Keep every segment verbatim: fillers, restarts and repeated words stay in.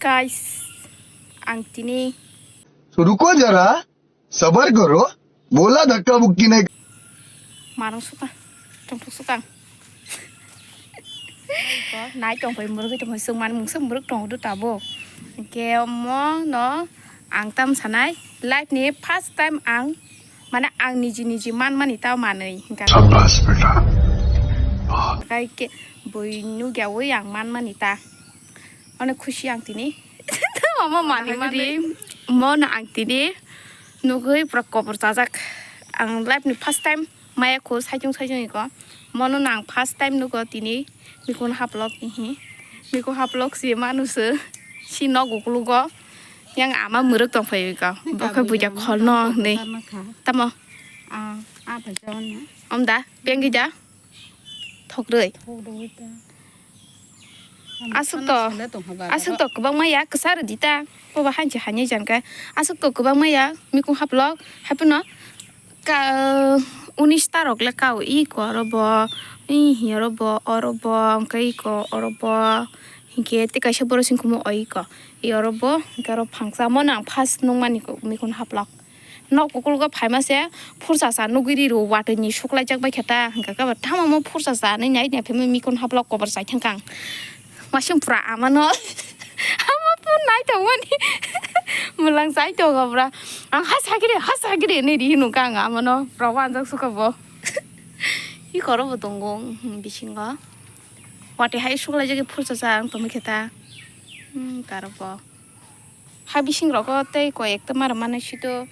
Guys, ang tini तो रुको जरा, सबर करो, बोला धक्का मुक्की नहीं। Manung suka, tongthok suka. Nai tongpai murugwi tongpai swng man mungsa muruk tongo do tabuk. Hingke mo no ang tam sanai life ni first time ang mane ang niji niji man mani ta manwi hingka. Shabash beta. Kai ke bui nugya wi ang man mani ta. Onek khusi ang tini. Omo manwi manwi. Mo no ang tini nugwi pura kobor chajak. Ang life ni first time maya kho saichung saichung iko. Mo no ang first time nugo tini mikun haplok ihi. Mikun haplok si manu se si nogo kulugo. Yang ama muruk tong phai iko. Bokhe buja khol no nei. Tamo. Ah, ah, pajawan na. Om da, bengi da. Thok roi. Thok roi ta. Aswk to, aswk to kwbangma ya kwcharo di ta. Boba hanchi hanya jan kai. Aswk to kwbangma ya mikung haplok. Haiphano ka, unis ta rok le kao iko oro bo. Ihi oro bo, oro bo, hwnkhe iko oro bo. Hinkhe tei kaisa borok sing kumo o iko. I oro bo, hinkhe oro phangsa mo nang first nung mani mikung haplok. Nok kukulgo phaima se phursa sa nugwi ri rw watwi ni suklaijak bai khe ta hwnkha khe tamo mo phursa sa nai nai nai phaima mikon haplok kobor sai thangkang. Masing pura ama no ama pun nai tongmani mwlang sai tongo pura. Ang ha sagiri ha sagiri nai ri hinung kang ama no pura wanjak suka bo. I koro bo tongo bisingo. Watwi hai suklaijak phursa sa ang tongwi khe ta. Hmm, karo bo. Ha bising rogo tei koi ekta mara mano sito.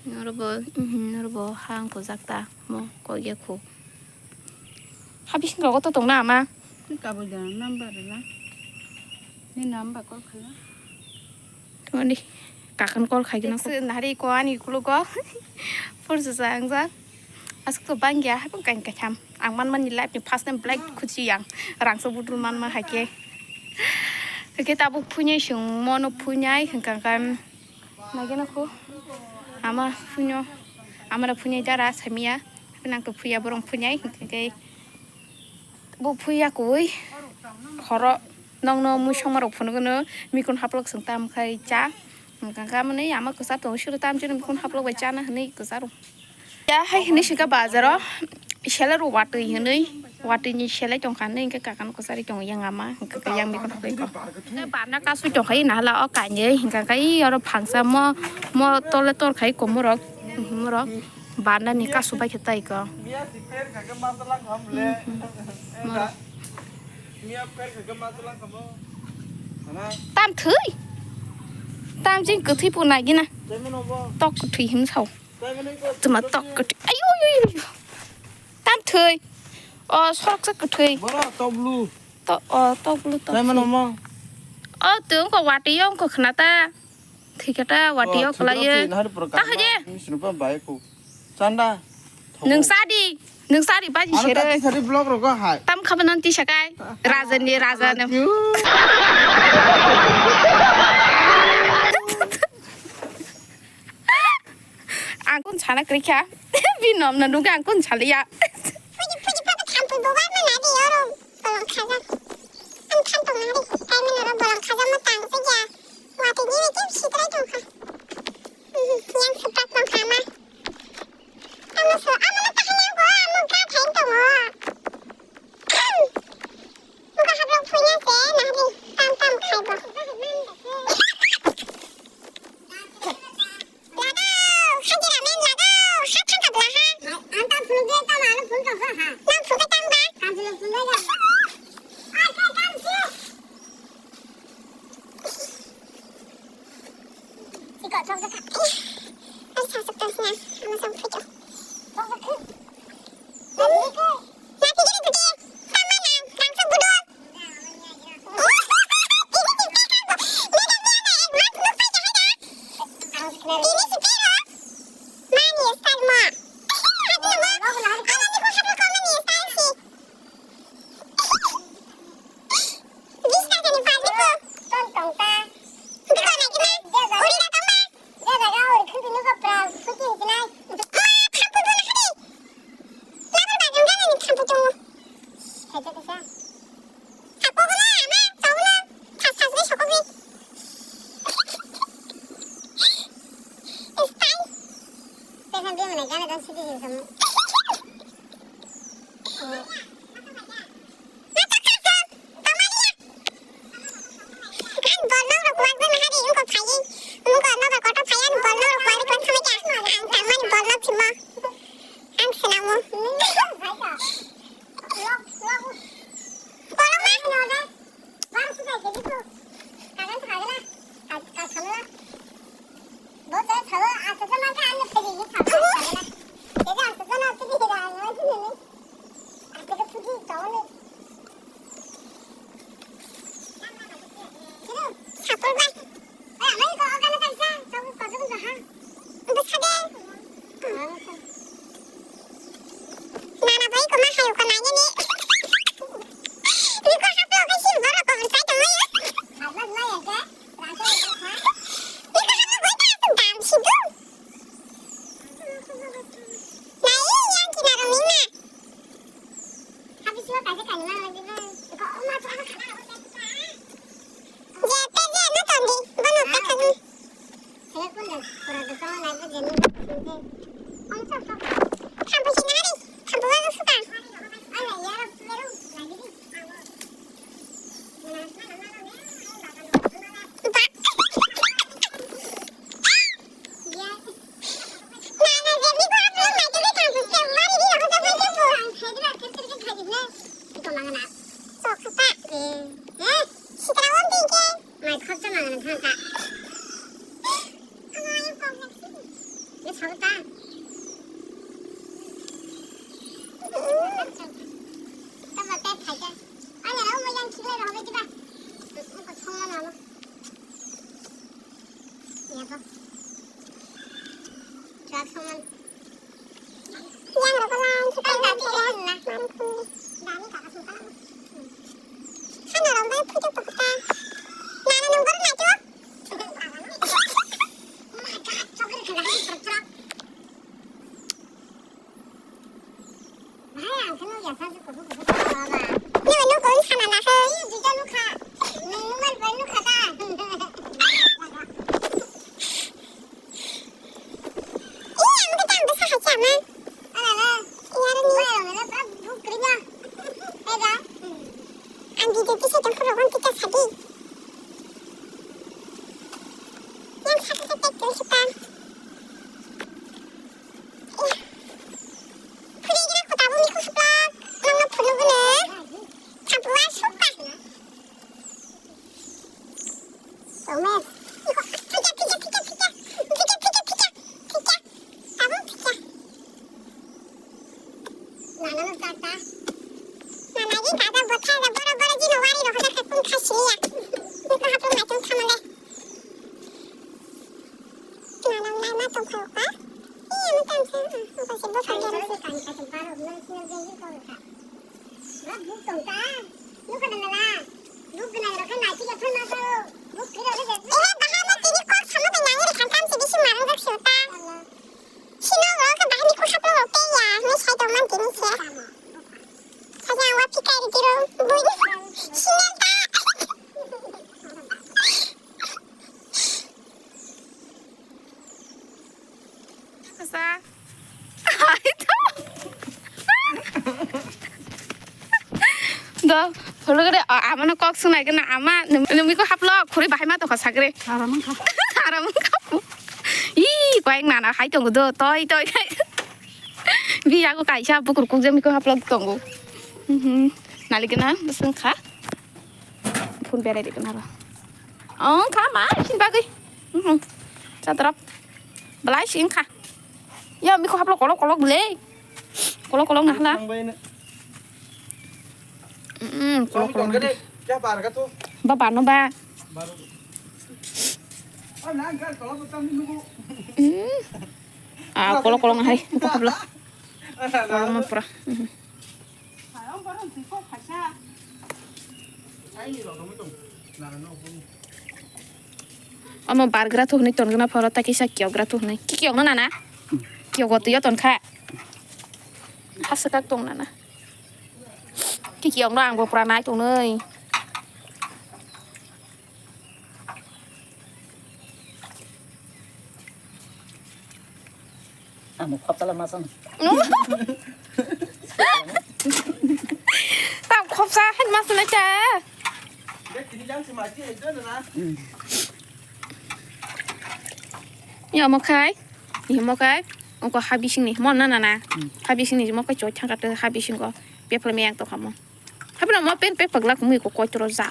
Norobo, mhm, norobo ha ang kujak ta mo koi ya khu. Ha bising rogo to tongna ama. Ni kabui da number la. Ni number call khala. Tongni kakan call khai gina. Nari ko ani kulo go. Phursa sa ang ja. Aswk to bangya, hai pung kain kaitham. Ang man mani life ni first time black khuchi yang. Rangsa budul man ma hai khe. Hai khe tabuk phuinai sung mono phuinai hwnkha khe. Nagena kho. Ama phuino. Amara phuinai dara samia. Nang to phuya borong phuinai hwnkha khe. Bo phuya koi. Khoro. Nong no mui songma rok phunuk no mikon haplok sung tam khai cha. Hwnkha khe amoni ama kwchar tongo siro tam chini mikon haplok bai chana hwnwi kwcharo. Ya hai hwnwi sika bazaro selero watwi hwnwi watwi ni selai tongkha hwnwi hwnkhe kakano kwchari tongo yang ama hwnkha khe yang mikon haplok ko. Barna kasui tongkha i nahala o kainwi hwnkha khe i oro phangsa mo mo tole tor khai komorok morok barna ni kasu bai khe tai ko. Morok. Tam thwi. Tam jing kwthwi po nai gina. Tok kwthwi hin sao. Tuma tok kwthwi. Ayo, ayo, ayo, ayo. Tam thwi. O sorok sa kwthwi. Bora toblu. To, o toblu to. Tei mano mo. O tu ko wati yong ko khna ta. Thikata wati yok lai. Ta haje. Chanda. Nung sadi, nung sadi baji sere. Sadi vlog rogo hai. Tam khaban nanti sakai. Raja ni raja nem. Ang kun sana krikha. Binom na nungga ang kun saliya. Puji puji papa thampui boba mana di oro bolong khaja. Ang thampung nari. Kai mana ro bolong khaja ma tang saja. Wati ni kim sitrai tongkha. Yang sepat tongkha ma. Amo so, amo no tahai nang ko, amo ga thain tongo. Buka hablok phuina se nahari tam tam khai bo. Lagao, hajira men lagao, ha thangka bla ha. Ang tam phunuk de, tam ano phunuk tong ha. Nang phunuk tam ba? Kanjilo phunuk ya. Ai kai kam se. Iko, chok chok. Ai, sa chok chok na. Ama chok chok. Chok chok. Nati gini gede. Tama na. Langsung budul. Ini si Pero. Mani style ma. Hati ma. Ala ni ko hati ko mani style si. Bis taka ni pal biko. Ton tong ta. Biko na kina. Uri na tong ba. Ya jaga uri khun tini ko pra phuti hinai. Ma, thapu bo na khadi. Labar ba jung jani ni Ang swnamo. Borok ma. Sapor bai. Bwsa de. Nana bai ko ma hayo ko nanya ni. Biko haplo kai si boro ko bwsa tongwi. Biko haplo bai ta dam si du. Nai yang kina ro mina. Habi siwa kaje kani ma lagi ba. Ko ma to. Je pe je no tondi. Bono pe kani. Thambo sinari, thambo wago suka. Ba. Na, na, je mi ko aplo mai to ke thambo ke wari di ho to mai to. Sok suka. Eh, sikra won tin ke. Mai khorcha mangan thangkha. Ye sabta. Tama te thaja. Anya rao mo yang chile rao be jiba. Ko songma nalo. Yabo. Chak songma. Yang rok ko lang kita. Tang tang tang. Maru kundi. Dani kaka sungkala. Hana rong bai phutu pukta. Nana nung baru nacho. Oh my God, chocolate kena. Hai, ang kena ya sa ko ko ko. Baba. Ni anu ko sana la. Ni jita nukha. Ni umar bai nukha ta. Iya, ang kita bisa hacha ma. Ala la. Iya, ni. Wah, mana tak buk keringa. Eda. Ang video bisa campur lawan kita sadi. Yang satu satu kita. Iya. Pura gila kota bumi kusuplak. Nang na pura guna. Campur suka. Tomes. Iko, pika, pika, pika, pika. Pika, pika, pika, pika. Tabung pika. Nana no tata. Nana ni tata botha da bora bora jino wari ro hoda kakun khasriya. Iko hapung maitung khamale. Nana nai ma tong khayo ka. Iya ma tong khayo. Iko se botha da. Kan ka tong paro, nai sino jeng ko ka. Buk tong ta. Nukha na nala. Buk gwnang rok khe nai thik ya thang ma sao. Buk phiro khe je. Eh, bahai no tini kok samo bai nangwi rikha tam se bisi marang jak sio ta. Sino rok khe bahai ni kusa pro rok tei ya. Ni sai tong man tini se. Saja wa phikai ri tiro. Bui. Sinel ta. Asa. Hai to. Do, phulugre, a, amano kok sunai kena ama, num-, numi ko haplo, khuri bahai ma tokha sagre. Aram wngkha. Aram wngkha. Ih, koyek nana hai tongo do, toi, toi, toi. Bi yago kaisa bukur kuk jami ko haplo tongo. Mhm. Nali kena, bwswng kha. Phun berai de kena ro. Ong kha ma, sin bagwi. Mhm. Chatrap. Belai sing kha. Ya, miko haplo kolok kolok le. Kolok kolok nahla. Mm, kolok kolok nahla. Ba ba no ba. Mm. Ah, kolok kolok nahai. Miko haplo. Kolok ma pura. Mhm. Omo bargra tu hwnwi tongna phoro ta kisa kiyokgra tu hwnwi. Ki kiyokno nana? Kiyogo twiyo tongkha. Aswkak tong nana. Ki kiyokno ang bo pura nai tongnai. Ang bo khopsala masang. Tam khopsa hai mas na cha. Ni omo khai, ni omo khai, ongko ha bising ni, mo na na na. Hmm. Ha bising ni mo khai choi thang kate ha bising ko, bepre me yang to khamo. Habra mo pen pe pagla kumui ko koi tro ja.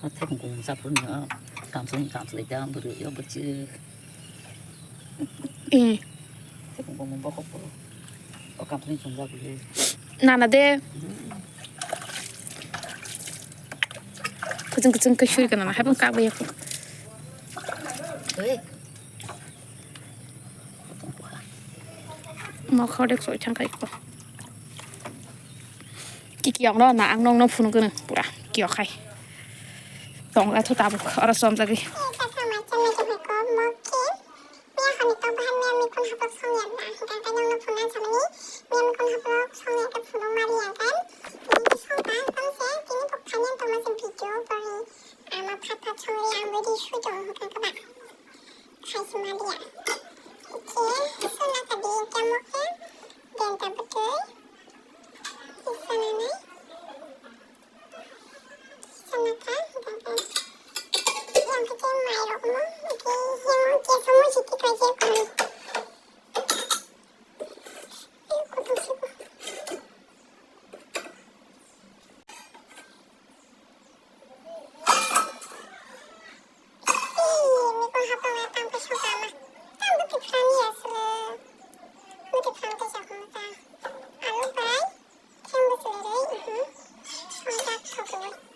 Athai kung kung sa pun na, kam sung kam sung jam buru yo buru. Eh. Athai kung kung bokok buru. O kam sung sung ja buru. Nana de. Kuchung kuchung ke shuri kana na, habang kak bayako. Eh. Mo khodek soi thang kai ko. Ki kiyok no na ang nong no phunu kene pura kiyok khai. Tong la thu tabuk oro som jagi. Khaisima dia. Khe sona kadi kamo khe denta bwtwi. Kisa nani. Kisa naka dada. Yang khe mairok mo. Khe yang khe somo siti kaje kami. Kutu siko. Ih, mikul hapang atang ke sokama. Tang bukit frani asle. Bukit frani ke sokama ta. Alu bai. Tang bukit lerei, mhm. Songtak sokoi.